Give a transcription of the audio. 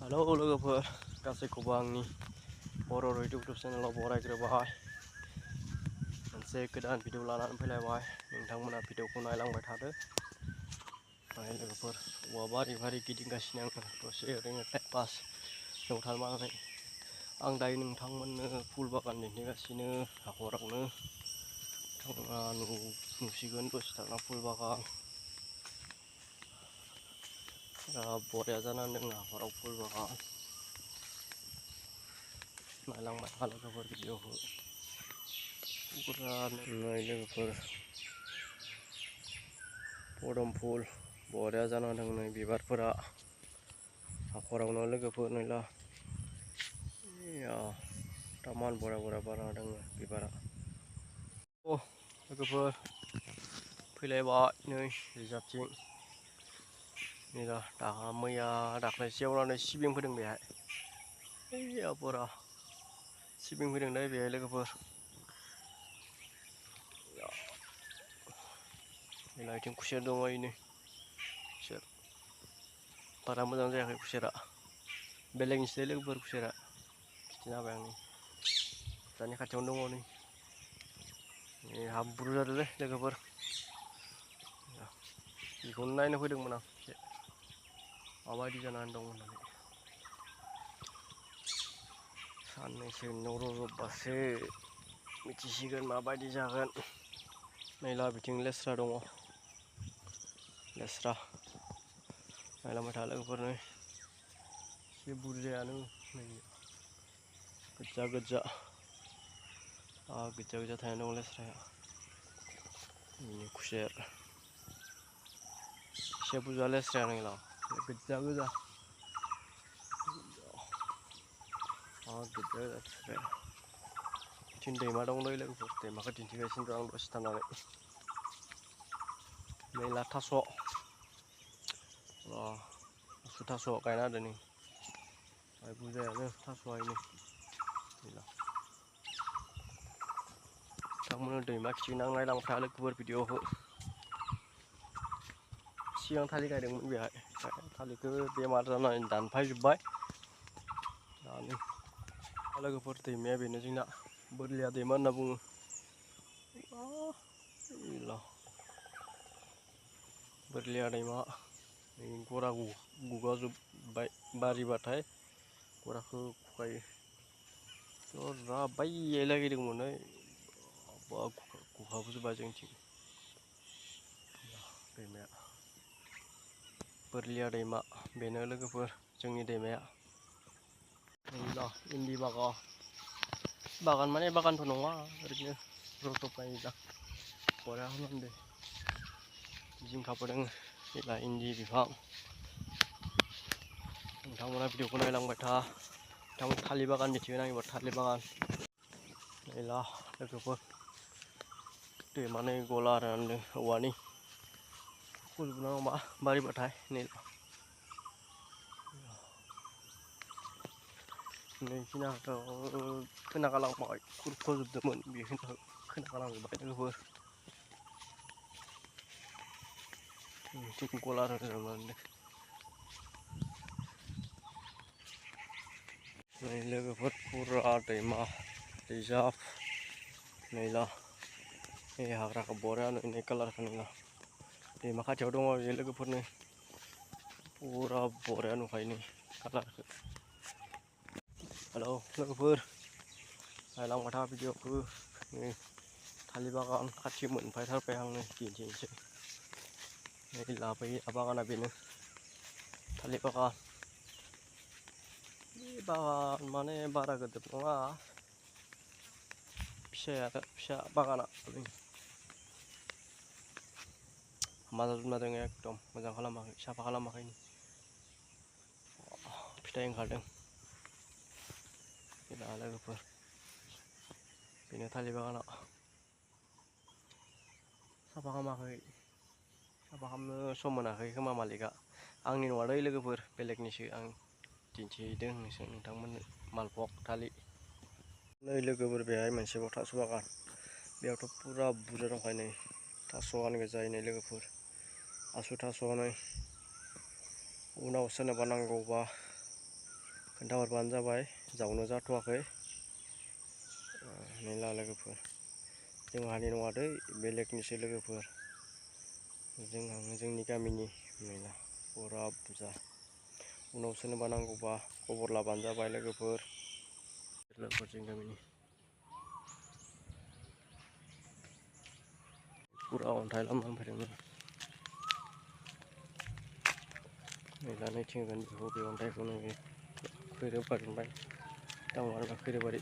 Halo लोगोफोर गासैखौबो आंनि बर' YouTube चेनेलाव बरायग्रोबाय मोनसे गोदान भिडिअ लानानै फैलायबाय नोंथांमोना भिडिअखौ नायलांबाय थादो लोगोफोर बारि गिदिंगासिनो आं दसे ओरैनो टाइम पास थारमाने आं दायो नोंथांमोननो फुल बागान दिन्थिगासिनो हाखरावनो नोंथाङा नुसिगोन दसे थाना फुल बागान बरिया जानानै दङ हाखराव फुल बागान नायलांबाय था लोगोफोर भिडिअखौ लोगोफोर पदम फुल बरिया जाना दङ नै बिबारफोरा हाखरावनो लोगोफोर नैला तामान बरिया बारना दङ बिबारा लोगोफोर फैलायबाय नै रिजार्भथिं नैला मैया दाख्लैसोआवलानै सिबिं फोदों बेहाय बरा सिबिं फोदों दै बेहाय लोगोफोर नैलाथिं खुसेर दङ इनो खुसेर बारा मोजां जायाखै खुसेरा बेलेगनिसो लोगोफोर खुसेरा खिथिना होबाय आंनि दानि खाथियावनो दङ नै हाब्रु जादोंलै लोगोफोर बेखौनो नायनो फैदोंमोन आं एसे माबायदि जानानै दं होननानै साननैसो उनाव रज'बासो मिथिसिगोन माबायदि जागोन नैला बिथिं लेस्रा दङ लेस्रा नायलांबाय था लोगोफोर नै एसे बुरजायानो नै गोजा गोजा थानाय दं लेस्राया ini खुसेर एसे बुरजा लेस्राया नैला गोजा गोजा बिथिं दैमा दंलै लोगोफोर दैमाखौ दिन्थिगासिनो दं आं दसे थानानै नैला थास' थास' गायना होदों नै बुरजायानो थास'आ इनो नैला नोंथांमोननो दैमा खिथिना आं नायलांबाय था लोगोफोर भिडिअखौ सिगां थालिर गायदोंमोन बेहाय थालिरखौ बेमार जानानै दानफायजोब्बाय दानो लोगोफोर दैमाया बेनो जोंना बोरलिया दैमा होनना बुङो बोरलिया दैमा गरा गुगाजोब्बाय बारिबाथाय गराखौ खुखायो जरा बाययै लागिदोंमोन गुगाबोजोब्बाय जोंथिं दैमाया बोरलिया दैमा बेनो लोगोफोर जोंनि दैमाया इन्दि बागान माने बागानथ' नङा ओरैनो रज'बाय दा बरिया खालामदों जिंखाबो दङ नैला इन्दि बिफां नोंथांमोना भिडिअखौ नायलांबाय था नोंथांमोन थालिर बागान मिथिगोन आं एबार थालिर बागान नैला लोगोफोर दैमानि गला आरो औवानि फोजोबना मा बारिबाथाय नैला नैखिनाखौ खोना गालांबाय खुरख'जोबदोंमोन बेखिनिखौ खोना गालांजोब्बाय लोगोफोर थिग गला आरो नै लोगोफोर फुरा दैमा रिजार्भ नैला नै हाग्राखौ बरिया नै कालारखौ नैला दैमा खाथियाव दङ बे लोगोफोरनो फुरा बरिया नुखायो नै कालारखौ हेलौ लोगोफोर नायलांबाय था भिडिअखौ नै थालिर बागान खाथि मोनफैथारबाय आं नै दिन्थिनोसै नै लाबोयो बागाना बेनो थालिर बागान बागान माने बारा गिदिर नङा फिसा बागाना माजाजोबना दङ एकदम मोजां खालामाखै साफा खालामाखै फिथाइ ओंखारदों गैला लोगोफोर बेनो थालिर बागाना साफा खालामनो सम मोनाखै खोमा मालिकआ आंनि नङा दै लोगोफोर बेलेगनिसो आं दिन्थिहैदों नोंथांमोननो मालभग थालिर नै लोगोफोर बेहाय मोनसेबाव थास' बागान बेयावथ' फुरा बुरजा दंखायो नै थास'आनो गोजायै नै लोगोफोर आसु थास'आ नै उनाव सोरनोबा नांगौबा खोन्थाहरबानो जाबाय जावनो जाथ'वाखै मेला लोगोफोर जोंहानि नङा दै बेलेगनिसो लोगोफोर जोंनि गामिनि मेला पुरा बुरजा उनाव सोरनोबा नांगौबा खबर लाबानो जाबाय लोगोफोर जोंनि गामिनि पुरा अन्थाइ लामा फैदोंमोन मेला नायथिंगोन बेखौ बे अन्थाइखौ नोङो खैरोबारिनिफ्राय दांबारिबा खैरोबारि